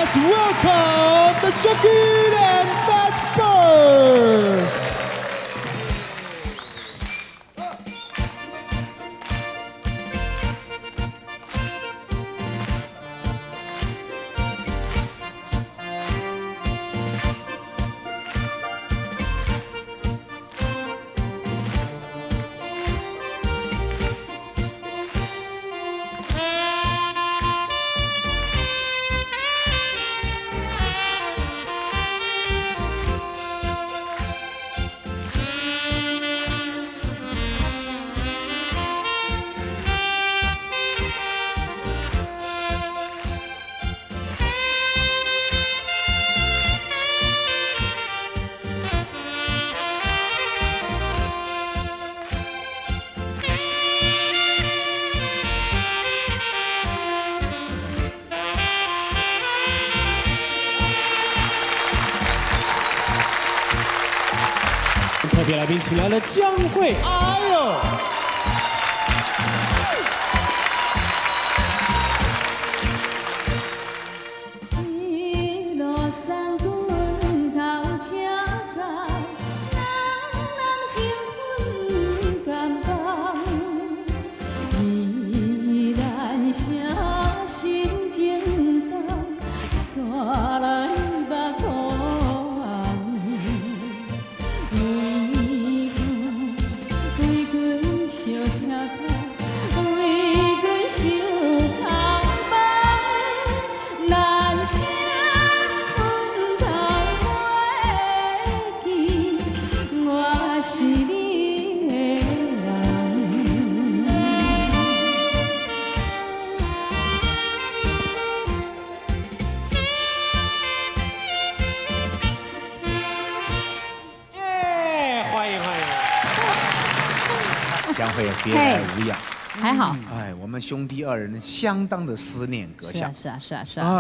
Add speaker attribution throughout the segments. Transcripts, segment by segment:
Speaker 1: Let's welcome the Chucky and Fat Bird.
Speaker 2: 特别来宾请来了江蕙，哎呦！
Speaker 3: 一路送阮头车站，人人情分甘放，依然写心情重，煞来目眶红。为阮为阮相疼痛，为阮受空梦，咱千分通袂记，我是你的人。
Speaker 2: 哎，欢迎欢迎！
Speaker 4: 江蕙，别来无恙。
Speaker 3: 还好。
Speaker 4: 哎，我们兄弟二人相当的思念阁下。
Speaker 3: 是啊是啊是啊。
Speaker 4: 哎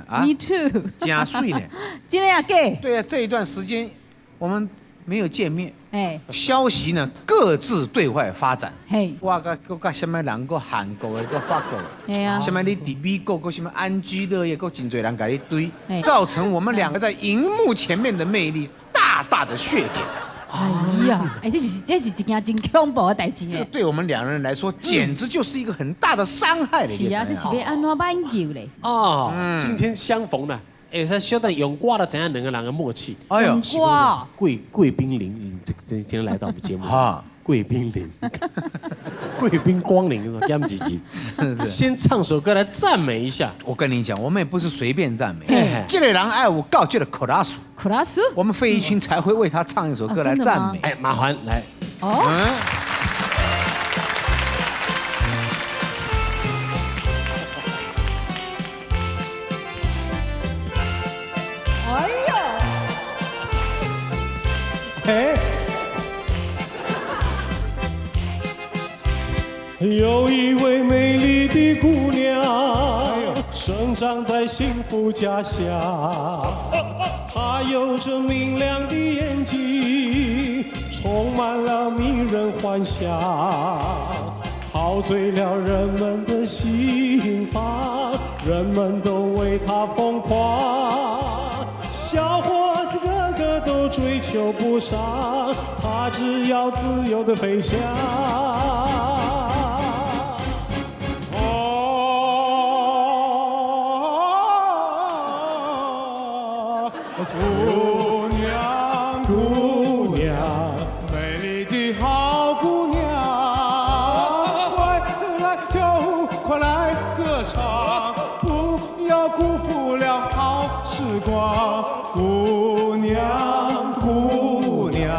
Speaker 4: 啊
Speaker 3: Me too。
Speaker 4: 真媠呢。
Speaker 3: 真的啊假？
Speaker 4: 对啊，这一段时间我们没有见面，
Speaker 3: 哎，
Speaker 4: 消息呢各自对外发展。
Speaker 3: 嘿，
Speaker 4: 我佮佮佮啥物人，佮韩国的，佮法国的，
Speaker 3: 嘿啊
Speaker 4: 啥物你伫美国，佮啥物安居乐业，佮真济人共你追，
Speaker 3: 嘿
Speaker 4: 造成我们两个在荧幕前面的魅力大大的削减。
Speaker 3: 哎呀，哎，這是一件真恐怖的代誌。
Speaker 4: 這個對我們兩人來說，簡直就是一個很大的傷害了。
Speaker 3: 是啊，這是欲按怎挽救咧？
Speaker 2: 哦，今天相逢呢，哎，咱小等用歌就知影兩個人的默契。
Speaker 4: 哎呦，
Speaker 3: 歌
Speaker 2: 貴賓林，這今天來到我們節目
Speaker 4: 哈，
Speaker 2: 貴賓林，貴賓光臨，給他們幾集。先唱首歌來讚美一下。
Speaker 4: 我跟你講，我們也不是隨便讚美
Speaker 3: 嘿，
Speaker 4: 這個人愛有夠這個 class，
Speaker 3: class，
Speaker 4: 我們費玉清才會為他唱一首歌來讚美。
Speaker 2: 哎，麻煩來。
Speaker 3: 哦。哎呦！
Speaker 2: 哎，
Speaker 5: 有一位美麗的姑娘，生長在幸福家鄉。她有着明亮的眼睛，充滿了迷人幻想，陶醉了人們的心房，人們都為她瘋狂。小伙子個個都追求不上，她只要自由的飛翔。
Speaker 1: 哦，姑娘，
Speaker 5: 姑娘，
Speaker 1: 美麗的好姑娘，快來跳舞，快來歌唱，不要辜負了好時光。姑娘，姑娘，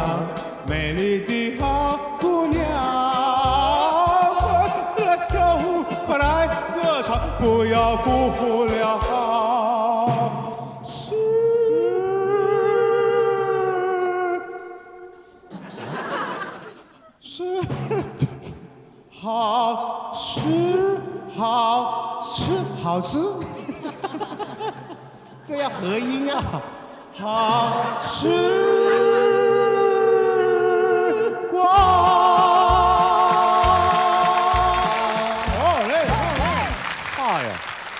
Speaker 1: 美麗的好姑娘，快來跳舞，快來歌唱，不要辜負了好時是好吃好吃好吃，這要合音啊！好時光。哦嘞，
Speaker 4: 哎呀，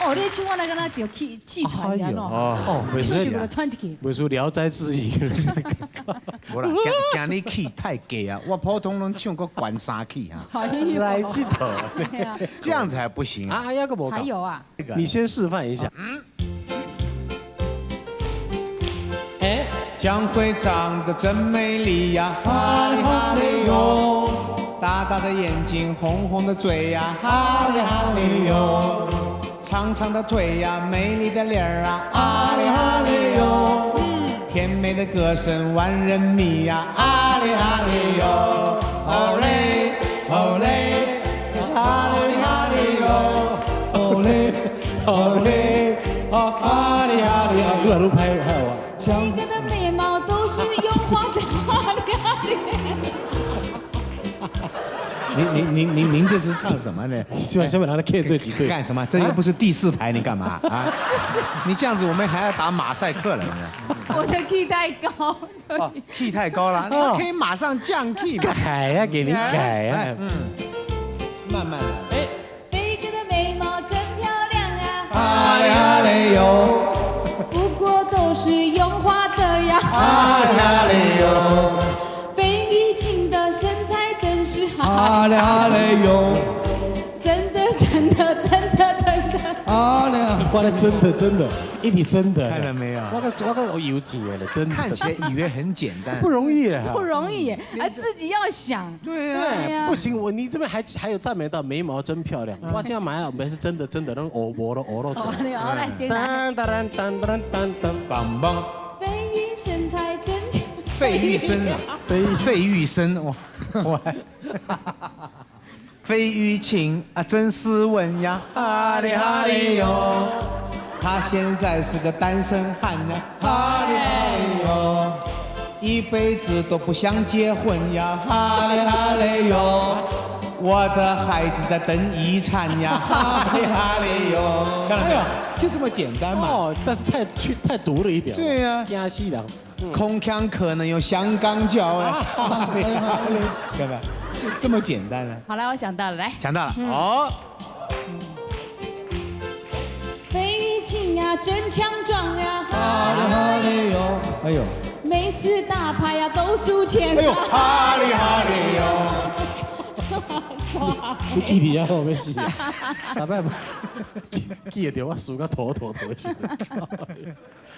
Speaker 3: 哦，哦，你唱我來敢若著氣氣喘爾喏，
Speaker 2: 哦，
Speaker 3: 唱就個喘一氣。
Speaker 2: 袂輸聊齋志異。
Speaker 4: 無啦，驚驚你氣太低啊！我普通攏唱閣懸三氣啊，
Speaker 2: 來這頭，
Speaker 4: 這樣子還不行啊！
Speaker 2: 啊，抑閣無夠。
Speaker 3: 還有啊，
Speaker 2: 你先示範一下。哎，
Speaker 1: 江蕙長得真美麗呀，哈哩哈哩喲，大大的眼睛，紅紅的嘴呀，哈哩哈哩喲，長長的腿呀，美麗的臉兒啊，阿哩哈哩喲，甜美的歌聲萬人迷呀，阿哩哈哩喲，哦嘞哦嘞，哈哩哈哩喲，
Speaker 5: 哦嘞哦嘞，啊哈哩哈哩啊，
Speaker 2: 愈來愈歹歹啊。
Speaker 3: 每個的眉毛都是用畫的，哈哩哈哩。
Speaker 4: 您這是唱什麼呢？
Speaker 2: 下面拿來 K 這幾對
Speaker 4: 幹什麼？這又不是第四台，你幹嘛啊？你這樣子，我們還要打馬賽克了。
Speaker 3: 我的 key 太高，
Speaker 4: 哦，key 太高了，你可以馬上降 key。
Speaker 2: 改呀，給你改呀。
Speaker 4: 嗯，慢慢來。
Speaker 3: 哎，飛哥的眉毛真漂亮啊！
Speaker 1: 哈哩哈哩喲。
Speaker 3: 不過都是用畫的呀。
Speaker 1: 哈哩哈哩喲。
Speaker 3: 費玉清的身材真是好。
Speaker 1: 哈哩哈哩喲。
Speaker 3: 真的真的真的真的。
Speaker 1: 哈哩，
Speaker 2: 我的真的真的，一筆真的。
Speaker 4: 看到沒有？
Speaker 2: 我有錢了，真的。
Speaker 4: 看起來以為很簡單，
Speaker 2: 不容易啊。
Speaker 3: 不容易，還自己要想。
Speaker 4: 對啊。
Speaker 2: 不行，你這邊還有讚美到眉毛真漂亮。我這樣買啊，沒是真的真的，那種歐脖都歐到出來。
Speaker 3: 來，
Speaker 2: 噔噔噔噔噔噔，
Speaker 4: 棒棒。
Speaker 3: 費玉身材真。
Speaker 4: 費玉生啊，費玉生哇，我。費玉清啊，真斯文呀，
Speaker 1: 哈哩哈哩喲。他現在是個單身漢呀，哈哩哈哩喲。一輩子都不想結婚呀，哈哩哈哩喲。我的孩子在等遺產呀，哈哩哈哩喲。
Speaker 4: 看到沒有？就這麼簡單嘛。
Speaker 2: 哦，但是太毒了一點。
Speaker 4: 對呀。
Speaker 2: 驚死人。
Speaker 4: 空腔可能有香港腳哎，哈哩哈哩，看到沒？就這麼簡單啊！
Speaker 3: 好了，我想到了，來。
Speaker 4: 想到了，好。
Speaker 3: 費玉清啊，真強壯呀！
Speaker 1: 哈哩哈哩喲。
Speaker 4: 哎呦。
Speaker 3: 每次打牌呀都輸錢。
Speaker 1: 哎呦，哈哩哈哩喲。
Speaker 2: 你記得啊，我欲死啊！大擺記得我輸到頭頭頭死。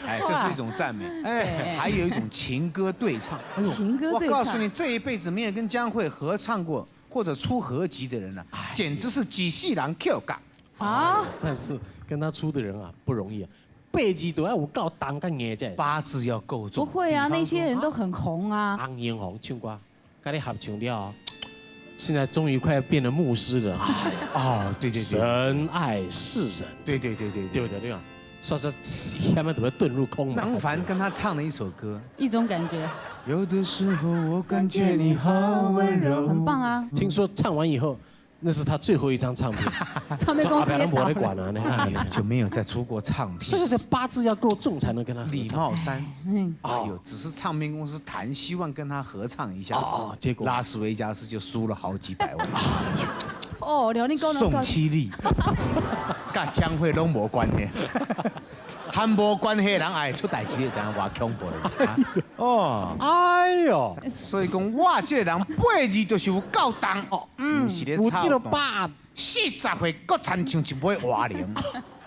Speaker 4: 哎，這是一種讚美。哎，還有一種情歌對唱。哎呦，
Speaker 3: 情歌對唱。
Speaker 4: 我告訴你，這一輩子沒有跟江蕙合唱過或者出合集的人呢，簡直是幾世人 Q 嘎。
Speaker 3: 啊！
Speaker 2: 但是跟他出的人啊不容易啊，八字都要有夠重佮硬才。
Speaker 4: 八字要夠重。
Speaker 3: 不會啊，那些人都很紅啊。
Speaker 2: 洪英紅唱歌，佮你合唱了，現在終於快要變成牧師了。
Speaker 4: 哦，對對對。
Speaker 2: 神愛世人。
Speaker 4: 對對對對，
Speaker 2: 對不對？對吧？說說下面怎麼遁入空門？
Speaker 4: 南凡跟他唱了一首歌，
Speaker 3: 一種感覺。
Speaker 1: 有的時候我感覺你好溫柔，
Speaker 3: 很棒啊！
Speaker 2: 聽說唱完以後，那是他最後一張唱片，
Speaker 3: 唱片公司也倒
Speaker 2: 了，
Speaker 4: 就沒有再出過唱片。
Speaker 2: 所以這八字要夠重才能跟他。
Speaker 4: 李茂山，哎呦，只是唱片公司談，希望跟他合唱一下，
Speaker 2: 哦，結果
Speaker 4: 拉斯維加斯就輸了好幾百萬。
Speaker 3: 哦，廖你講
Speaker 4: 宋七力，佮江蕙攏無關係，和無關係的人愛出代誌，就知影偌恐怖了。哦，
Speaker 2: 哎呦，
Speaker 4: 所以講我這個人八字就是有夠重哦，毋是咧
Speaker 2: 有這個八
Speaker 4: 40歲閣親像一尾活龍，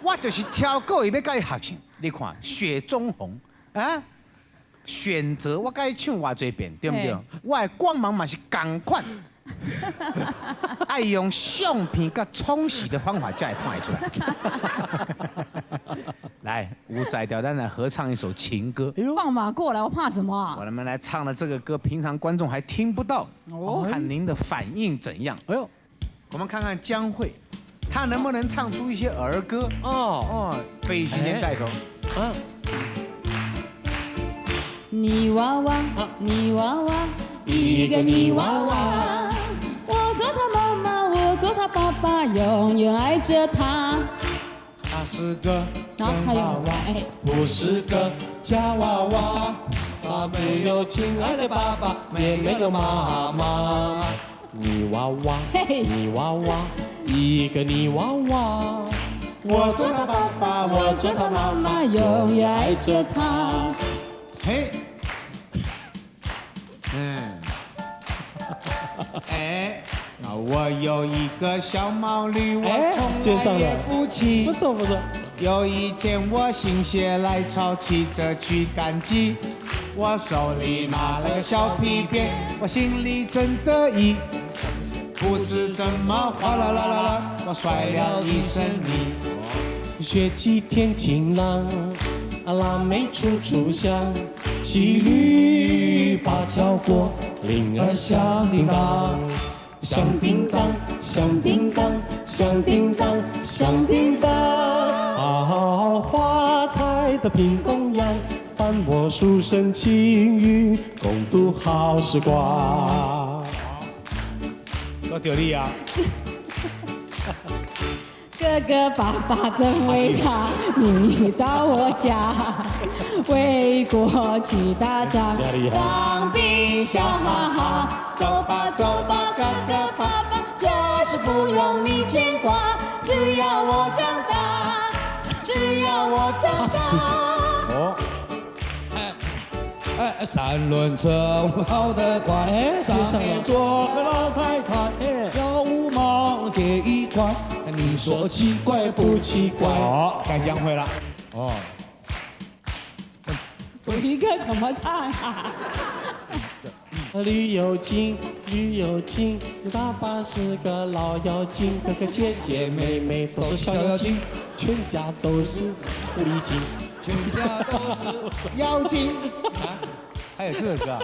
Speaker 4: 我就是挑過伊欲佮伊合唱。你看雪中紅啊，選擇我佮伊唱偌濟遍，對毋對？我的光芒嘛是仝款。愛用相片佮沖洗的方法才會看得出來。來，吳在調，咱來合唱一首情歌。
Speaker 3: 放馬過來，我怕什麼啊？
Speaker 4: 我們來唱的這個歌，平常觀眾還聽不到，看您的反應怎樣。哎呦，我們看看江蕙，她能不能唱出一些兒歌？哦哦，費玉清先帶頭。
Speaker 2: 啊，
Speaker 3: 泥娃娃，泥娃娃，一個泥娃娃。我做他媽媽，我做他爸爸，永遠愛着他。
Speaker 1: 他是個真娃娃，不是個假娃娃。他沒有親愛的爸爸，也沒有媽媽。
Speaker 2: 泥娃娃，泥娃娃，一個泥娃娃。
Speaker 1: 我做他爸爸，我做他妈妈，
Speaker 3: 永远爱着他。
Speaker 4: 嘿，嗯，哎，那我有一个小毛驴，我从来也不骑。
Speaker 2: 不错不错。
Speaker 4: 有一天我心血来潮，骑着去赶集，我手里拿了个小皮鞭，我心里真得意。不知怎么哗啦啦啦啦，我摔了一身泥。
Speaker 5: 雪霁天晴朗，腊梅处处香，骑驴把桥过，铃儿响叮当，响叮当，响叮当，响叮当，响叮当。好华彩的屏东阳，伴我书生情侣，共度好时光。
Speaker 4: 我丢你啊！
Speaker 3: 哥哥爸爸真伟大，你到我家，为国去打仗，当兵笑哈哈。走吧走吧，哥哥爸爸，这事不用你牵挂，只要我长大，只要我长大。
Speaker 4: 哦。
Speaker 1: 哎，三轮车跑得快，上面坐个老太太，要5毛给1块，你说奇怪不奇怪？
Speaker 4: 哦，该讲会了。哦，
Speaker 3: 我一个怎么唱啊？
Speaker 5: 绿油精，绿油精，爸爸是个老妖精，哥哥姐姐妹妹都是小妖精，全家都是狐狸精。
Speaker 1: 全家都是
Speaker 4: 妖精啊！还有这个，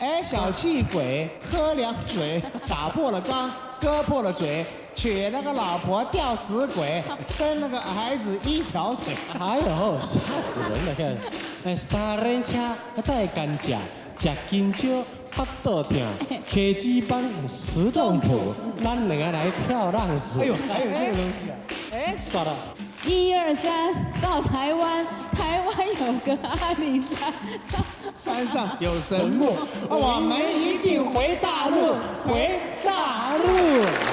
Speaker 4: 哎，小气鬼喝凉水，打破了缸，割破了嘴，娶了个老婆吊死鬼，生了个孩子一条腿。
Speaker 5: 哎呦，吓死人了！看，哎，三轮车在干食，食香蕉腹肚疼，客机班石洞埔，咱两个来跳浪死。
Speaker 4: 哎呦，还有这个东西啊！
Speaker 5: 哎，算了。
Speaker 3: 一二三，到台湾，台湾有个阿里山，
Speaker 4: 山上有神木，我们一定回大陆，回大陆。